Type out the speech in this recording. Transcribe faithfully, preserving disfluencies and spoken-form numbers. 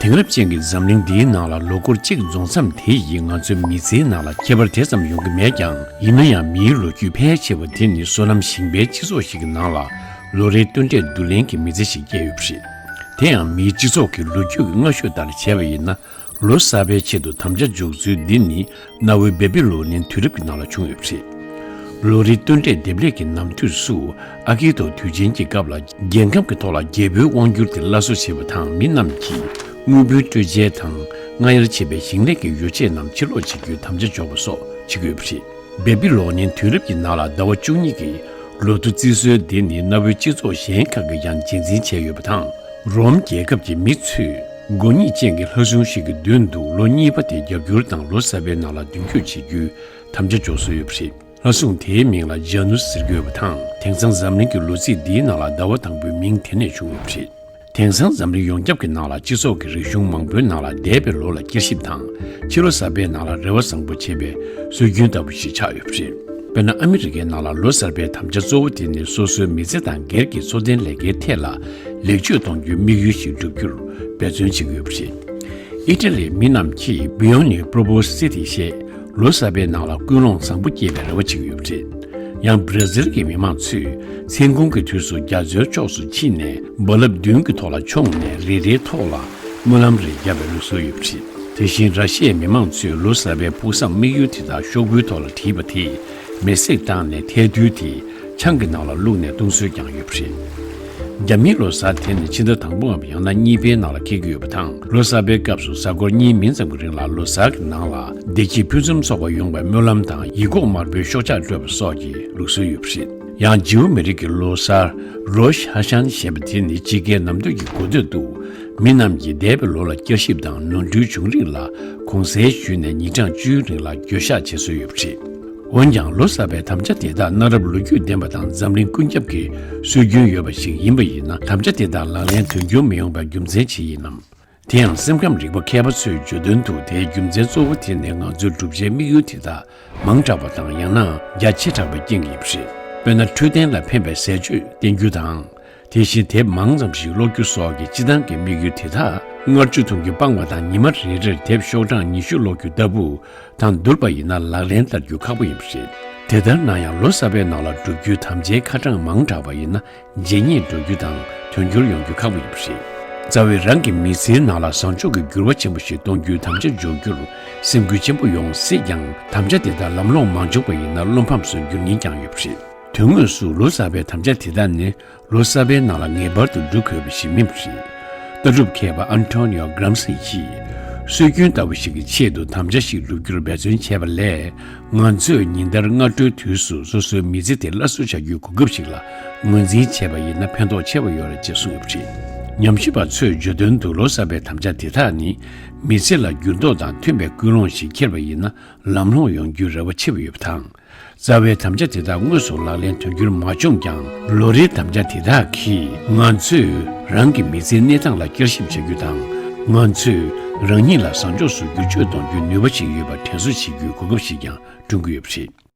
དེང་རབས་ཅན་གྱི་འཛམ་གླིང་འདིའི་ནང་ལ་ལོ་འཁོར་གཅིག་རྫོགས་མཚམས་དེ་ཡིས་ང་ཚོའི་མི་ཚེའི་ནང་ལ་ཁྱད་པར་དེ་ཙམ་ཡོང་གི་མེད་ཀྱང་། ཡིན་ན་ཡང་མིའི་ལོ་རྒྱུས་ཕལ་ཆེ་བ་དེ་ནི་སོ་ནམ་ཞིང་པའི་སྤྱི་ཚོགས་ཤིག་གི་ནང་ལ་ལོ་རེའི་སྟོན་འབྲས་བསྡུ་ལེན་གྱི་མི་ཚེ་ཞིག་བསྐྱལ་ཡོད་པ་རེད། དེ་ཡང་མིའི་སྤྱི་ཚོགས་ཀྱི་ལོ་རྒྱུས་ཀྱི་སྔ་ཤོས་ལྟར་བྱས་པ་ཡིན་ན། ལོ་གསར་པའི་ཆེད་དུ་དམ་བཅའ་འཇོག་ཚུལ་འདི་ནི་གནའ་བོའི་བེ་བི་ལོ་ནིན་དུས་རབས་ཀྱི་ནང་ལ་བྱུང་ཡོད་པ་རེད། ལོ་རེའི་སྟོན་འབྲས་འདེབས་ལས་ཀྱི་ནམ་དུས་སུ་ཨ་ཁི་ཏོ་དུས་ཆེན་གྱི་སྐབས་ལ་རྒྱལ་ཁམས་ཀྱི་ཐོག་ལ་རྒྱལ་པོའི་དབང་སྒྱུར་དེ་སླར་གསོ་བྱེད་པ་དང་། མི་རྣམས་ཀྱིས་དངུལ་འབུལ་སྤྲོད་འཇལ་དང་། སྔ་གཡར་བྱས་པའི་ཞིང་ལས་ཀྱི་ཡོ་བྱད་རྣམས་ཕྱིར་སློག་བྱེད་རྒྱུའི་དམ་བཅའ་འཇོག་པ་སོགས་བྱེད་ཀྱི་ཡོད་པ་རེད། བེ་བི་ལོ་ནིན་དུས་རབས་ཀྱི་ནང་ལ་ཟླ་བ་བཅུ་གཉིས་ཀྱི་ལོ་ཐོ་བརྩི་སྲོལ་འདི་ནི་གནའ་བོའི་སྤྱི་ཚོགས་གཞན་ཁག་གིས་ཀྱང་རྗེས་འཛིན་བྱས་ཡོད་པ་དང་། རོམ་རྒྱལ་ཁབ་ཀྱི་མི་ཚོས་མགོ་རྙིད་ཅན་གྱི་ལྷ་སྲུང་ཞིག་གི་མདུན་དུ་ལོ་གཉིས་པ་དེ་རྒྱབ་སྐྱོར་དང་ལོ་གསར་པའི་ནང་ལ་མདུན་སྐྱོད་བྱེད་རྒྱུའི་དམ་བཅའ་འཇོག་སྲོལ་ཡོད་པ་རེད། ལྷ་སྲུང་དེའི་མིང་ལ་ཇཱ་ནུས་ཟེར་གྱི་ཡོད་པ་དང་། དེང་སང་འཛམ་གླིང་གི་ལོ་ཚིགས་འདིའི་ནང་ལ་ཟླ་བ་དང་པོའི་མིང་དེ་ནས་བྱུང་ཡོད་པ་རེད། དེང་སང་འཛམ་གླིང་ཡོངས་ཁྱབ་ཀྱི་ནང་ལ་སྤྱི་ཚོགས་ཀྱི་རིག་གཞུང་མང་པོའི་ནང་ལ་འདས་པའི་ལོ་ལ་བསྐྱར་ཞིབ་དང་། ཕྱི་ལོ་གསར་པའི་ནང་ལ་རེ་བ་བཟང་པོ་བྱེད་པའི་སྲོལ་རྒྱུན་ལྟ་བུ་ཞིག་ཆགས་ཡོད་པ་རེད། དཔེར་ན། ཨ་མི་རི་ཀའི་ནང་ལ་ལོ་གསར་པའི་དམ་བཅའ་གཙོ་བོ་དེ་ནི་སོ་སོའི་མི་ཚེ་དང་སྒེར་གྱི་འཚོ་རྟེན་ལས་ཀའི་ཐད་ལ་ལེགས་བཅོས་གཏོང་རྒྱུའི་དམིགས་ཡུལ་ཞིག་བསྒྲུབ་རྒྱུར་འབད་བརྩོན་བྱེད་ཀྱི་ཡོད་པ་རེད། ཨི་ཊ་ལིའི་མི་རྣམས་ཀྱིས་Buoni Propositi ཞེས་ལོ་གསར་པའི་ནང་ལ་ཀུན་སློང་བཟང་པོ་སྐྱེ་བའི་རེ་བ་བྱེད་ཀྱི་ཡོད་པ་རེད། ཡང་། བྷ་ར་ཟིལ་གྱི་མི་མང་ཚོས་མཚན་གུང་གི་དུས་སུ་རྒྱ་མཚོའི་ཕྱོགས་སུ་ཕྱིན་ནས་རྦ་རླབས་མདུན་གྱི་ཐོག་ལ་མཆོངས་ནས་རེ་རེའི་ཐོག་ལ་སྨོན་ལམ་རེ་བརྒྱབ་པའི་ལུགས་སྲོལ་ཡོད་པ་རེད། དེ་བཞིན། ར་ཤི་ཡའི་མི་མང་ཚོས་ལོ་གསར་པའི་ཕུགས་བསམ་དམིགས་ཡུལ་དེ་དག་ཤོག་བུའི་ཐོག་ལ་བྲིས་པ་དེས་མེ་བསྲེགས་བཏང་ནས་ཐལ་རྡུལ་དེ་ཆང་གི་ནང་ལ་བླུགས་ནས་བཏུང་སྲོལ་ཀྱང་ཡོད་པ་རེད། རྒྱ་མིའི་ལོ་གསར་དེ་ནི་ཕྱི་ཟླ་དང་པོའམ་ཡང་ན་གཉིས་པའི་ནང་ལ་འཁེལ་གྱི་ཡོད་པ་དང་། ལོ་གསར་པའི་སྐབས་སུ་གཟའ་འཁོར་གཉིས་མིན་ཙམ་གྱི་རིང་ལ་ལོ་གསར་གྱི་ནང་ལ་བདེ་སྐྱིད་ཕུན་སུམ་ཚོགས་པ་ཡོང་བའི་སྨོན་ལམ་དང་། ཡིག་ཁོག་དམར་པོའི་ཤོག་ཆག་སྤྲོད་པ་སོགས་ཀྱི་ལུགས་སྲོལ་ཡོད་པ་རེད། ཡང་། ཇིའུ་མི་རིགས་ཀྱི་ལོ་གསར་རོཤ་ཧ་ཤན་ཞེས་པ་དེ་ནི་དཔྱིད་ཀའི་ནམ་སྟོད་ཀྱི་འགོ་སྟོད་དུ་མི་རྣམས་ཀྱིས་འདས་པའི་ལོ་ལ་བསྐྱར་ཞིབ་དང་། ནོར་འཁྲུལ་བྱུང་རིགས་ལ་གུང་སེང་ཞུས་ནས་ཉིན་གྲངས་བཅུའི་རིང་ལ་འགྱོད་བཤགས་བྱེད་སྲོལ་ཡོད་པ་རེད། འོན་ཀྱང་། ལོ་གསར་པའི་དམ་བཅའ་དེ་དག་གནའ་རབས་ལོ་རྒྱུས་ལྡན་པ་དང་འཛམ་གླིང་ཀུན་ཁྱབ་ཀྱི་སྲོལ་རྒྱུན་ཡོད་པ་ཞིག་ཡིན་པ་ཡིན་ན། དམ་བཅའ་དེ་དག་ལག་ལེན་དོན་འཁྱོལ་མི་ཡོང་བའི་རྒྱུ་མཚན་ཅི་ཡིན་ནམ། དེ་ཡང་། སེམས་ཁམས་རིག་པ་མཁས་པ་ཚོས་བརྗོད་དོན་དུ། དེའི་རྒྱུ་མཚན་གཙོ་བོ་དེ་ནི་ང་ཚོའི་བསྒྲུབ་བྱའི་དམིགས་ཡུལ་དེ་དག་མང་དྲགས་པ་དང་། ཡང་ན་རྒྱ་ཆེ་དྲགས་པའི་རྐྱེན་གྱིས་ཡིན་པ་རེད། དཔེར་ན། འཕྲོད་བསྟེན་ལ་ཕན་པའི་ཟས་བཅུད་བསྟེན་རྒྱུ་དང་། དེ་བཞིན་དེབ་མང་ཙམ་ཞིག་ཀློག་རྒྱུ་སོགས་ཀྱི་སྤྱིར་བཏང་གི་དམིགས་ཡུལ་དེ་དག་སྔར་ཆུ་འཐུང་རྒྱུ་སྤངས་པ་དང་། ཉི་མ་རེ་རེར་དེབ་ཤོག་གྲངས་ཉི་ཤུ་ཀློག་རྒྱུ་ལྟ་བུ་དང་བསྡུར་བ་ཡིན་ན་ལག་ལེན་བསྟར་རྒྱུ་ཁག་པོ་ཡིན་པ་རེད། དེ་ལྟར་ན་ཡང་། ལོ་གསར་པའི་ནང་ལ་བསྒྲུབ་རྒྱུའི་དམ་བཅའི་ཁ་གྲངས་མང་དྲགས་པ་ཡིན་ན། རྗེས་སྙེག་འགྲོ་རྒྱུ་དང་དོན་འཁྱོལ་ཡོང་རྒྱུ་ཁག་པོ་ཡིན་པ་རེད། རྩ་བའི་རང་གི་མི་ཚེའི་ནང་ལ་བཟང་ཕྱོགས་ཀྱི་འགྱུར་བ་ཆེན་པོ་ཞིག་གཏོང་རྒྱུའི་དམ་བཅའ་འཇོག་རྒྱུར་སེམས་འགུལ་ཆེན་པོ་ཡོང་སྲིད་ཀྱང་། དམ་བཅའ་དེ་དག་ལམ་ལྷོང་མ་བྱུང་བ་ཡིན་ན་བློ་ཕམ་སུ་འགྱུར་ཉེན་ཀྱང་ཡོད་པ་རེད། དོན་དངོས་སུ་ལོ་གསར་པའི་དམ་བཅའ་དེ་དག་ནི་ལོ་གསར་པའི་ནང་ལ་ངེས་པར་དུ་སྒྲུབ་དགོས་པ་ཞིག་མིན་པ་རེད། ལྟ་གྲུབ་མཁས་པ་ཨན་ཐོ་ནིའོ་གྷ་རམ་སི་ཡིས། སྲོལ་རྒྱུན་ལྟ་བུ་ཞིག་གི་ཆེད་དུ་དམ་བཅའ་ཞིག་སྒྲུབ་རྒྱུར་འབད་བརྩོན་བྱས་པ་ལས། ང་ཚོས་ཉིན་ལྟར་སྔ་དྲོའི་དུས་སུ་སོ་སོའི་མི་ཚེ་དེ་སླར་གསོ་བྱ་རྒྱུའི་གོ་སྐབས་ཤིག་ལ་ངོས་འཛིན་བྱས་པ་ཡིན་ན་ཕན་ཐོགས་ཆེ་བ་ཡོད་རེད་ཅེས་གསུངས་ཡོད་པ་རེད། ཉམས་ཞིབ་པ་ཚོས་བརྗོད་དོན་དུ་ལོ་གསར་པའི་དམ་བཅའ་དེ་དག་ནི་མི་ཚེ་ལ་འགྱུར་ལྡོག་དང་མཐུན་པའི་ཀུན་སློང་ཞིག་འཁྱེར་བ་ཡིན་ན་ལམ་ལྷོང་ཡོང་རྒྱུའི་རེ་བ་ཆེ་བ་ཡོད་པ་དང་། རྩ་བའི་དམ་བཅའ་དེ་དག་དངོས་སུ་ལག་ལེན་དོན་འཁྱོལ་མ་བྱུང་ཀྱང་། ལོ་རེའི་དམ་བཅའ་དེ་དག་གིས་ང་ཚོས་རང་གི་མི་ཚེའི་གནས་སྟངས་ལ་བསྐྱར་ཞིབ་བྱ་རྒྱུ་དང་། ང་ཚོས་རང་ཉིད་ལ་བཟང་ཕྱོགས་སུ་བསྒྱུར་བཅོས་གཏོང་རྒྱུའི་ནུས་པ་ཞིག་ཡོད་པ་དྲན་གསོ་བྱེད་རྒྱུའི་གོ་སྐབས་ཤིག་ཀྱང་བསྐྲུན་གྱི་ཡོད་པ་རེད།